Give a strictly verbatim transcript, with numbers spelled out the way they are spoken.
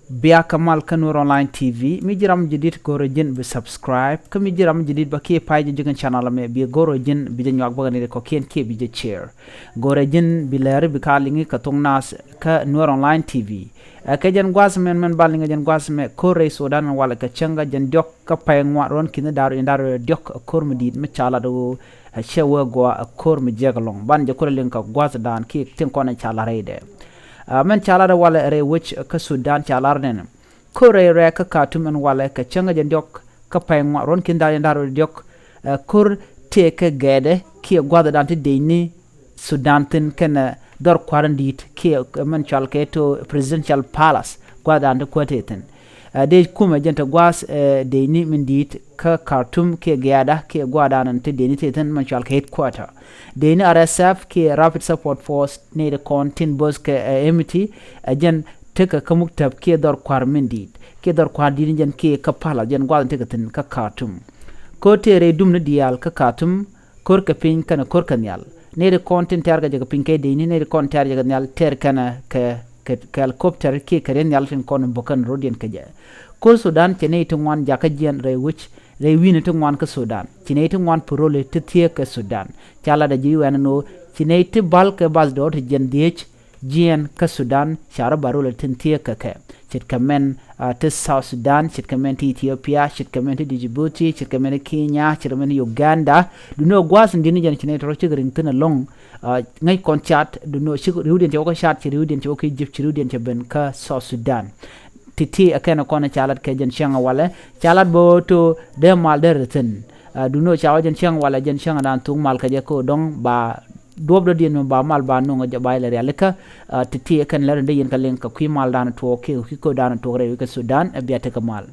Bia kä mal kä Nuer Online T V. Mi ji̱ ram jadid go̱rɛ ji̱n bi subscribe. Kä mi ji̱ ram jadid ba kiɛ pay jɛ ji̱ kɛn channel mɛ, bi go̱rɛ ji̱n bi jɛ nyuak bä kɛ ni kɔkiɛn kiɛ bi jɛ share. Go̱rɛ ji̱n bi lɛri bi ka liŋi kɛ thok naath kä Nuer Online T V. Ɛ kɛ jɛn gua̱th mɛn mɛn ba liŋi jɛn gua̱th mɛ ko̱r rɛy Sudan walɛ kɛ cäŋ kä jɛn diɔ̱k kä pay ŋuan ruɔ̱n ki̱n da̱r in da̱r diɔ̱k ko̱r mi di̱i̱t mi ca lat ɣöö ɛ cɛ wee gɔaa ɛ ko̱r mi jiɛk ɛlɔ̱ŋ. Ban jɛ kulɛ liŋ kɛ gua̱th dan kiɛ tin kɔn in ca lat rɛydɛ. Ɛ mɛn ca lar walɛ rɛy wec kä Sudan ca lar nɛn. Ko̱r rɛy rɛɛ kä Khartoum ɛn walɛ kɛ cäŋ jɛ diɔ̱k kä pay ŋuan ruɔ̱n ki̱n da̱r in da̱r diɔ̱k. Ɛ ko̱r tëë kɛ gɛɛdɛ kiɛ gua̱thdan ti dec ni Sudan thi̱n kɛnɛ dhɔr kua̱r in di̱i̱t kiɛ mɛn cɔal kɛ to Presidential Palace gua̱thdan ti kuäär tëë thi̱n. Ɛ dec kumɛ jɛn te gua̱a̱th ɛ dec ni min di̱i̱t kä Khartoum kiɛ gɛɛda kiɛ gua̱thdan ti dec ni tëë thi̱n mɛn cɔal kɛ headquarter. Dec ni R S F kiɛ Rapid Support Force ni ti kɔn tin bo̱th kɛ ɛ emiti ɛ jɛn tekɛ kä muktäp kiɛ dhɔr kua̱r min di̱i̱t kiɛ dhɔr kua̱r di̱i̱t ni jɛn kiɛ kä palace jɛn gua̱th in tekɛ thi̱n kä Khartoum. Ko̱r tëë rɛy dum ni diaal kä Khartoum, ko̱r kɛ piny kɛnɛ ko̱r kɛ nhial. Ni ti kɔn tin tɛ̈r kɛ jɛ kɛ piny kɛ dec ni, ni ti kɔn tɛ̈r jɛ kɛ nhial tɛ̈r kɛnɛ kɛ kɛ helicopter kiɛ kɛ riɛn nhial tin kɔn in bo̱kɛn rɔ̱diɛn kɛ jɛ. Ko̱r Sudan cɛ ni ti ŋuan jakä jiɛn rɛy wec rɛy wi̱i̱ni ti ŋuan kä Sudan. Ci ni ti ŋuan päroli ti thieek kɛ Sudan. Ca lat ɛ ji̱ wɛn ɛn ɣöö ci ni ti bal kɛ bath dɔɔr ti jiɛn dhieec jiɛn kä Sudan ca rɔ ba rol ɛ tin thieek kɛ kɛ. Ce̱tkɛ mɛn ti South Sudan, ce̱tkɛ mɛn ti Ethiopia, ce̱tkɛ mɛn ti Djibouti, ce̱tkɛ mɛn ti Kenya, ce̱tkɛ mɛn ti Uganda. Duundɛ ɣöö gua̱a̱th in di̱t ni jɛn ci nɛy tɔ̱ rɔ cik ri̱ŋ thi̱n ɛlɔ̱ŋ. Ŋäc kɔn caat duundɛ ɣöö cik ri̱wdiɛn cɛ wä kä caat, ci ri̱wdiɛn cɛ wä kä Egypt, ci ri̱wdiɛn cɛ ben kä South Sudan. Ti̱ti̱ ɛ kɛn ɛ kɔn ɛ ca lat kɛ jɛn cäŋ ɛ walɛ ca lat bä ɣöö to dee mal dee rɛ thi̱n. Duundɛ ɣöö ca wä jɛn cäŋ ɛ walɛ jɛn cäŋ ɛ dan thuk mal kɛ jɛ kä ɣöö dɔ̱ŋ ba duɔ̱p dɔ̱diɛn mi ba mal ba nuŋ ɛ jɛ ba ilɛ rialikä. Ti̱ti̱ ɛ kɛn lɛr in dee yɛn kɛ liŋ kɛ kui̱ mal dan tuɔɔk kiɛ kui̱ köök dan tuɔɔk rɛy wec kɛ Sudan ɛ bia tekɛ mal.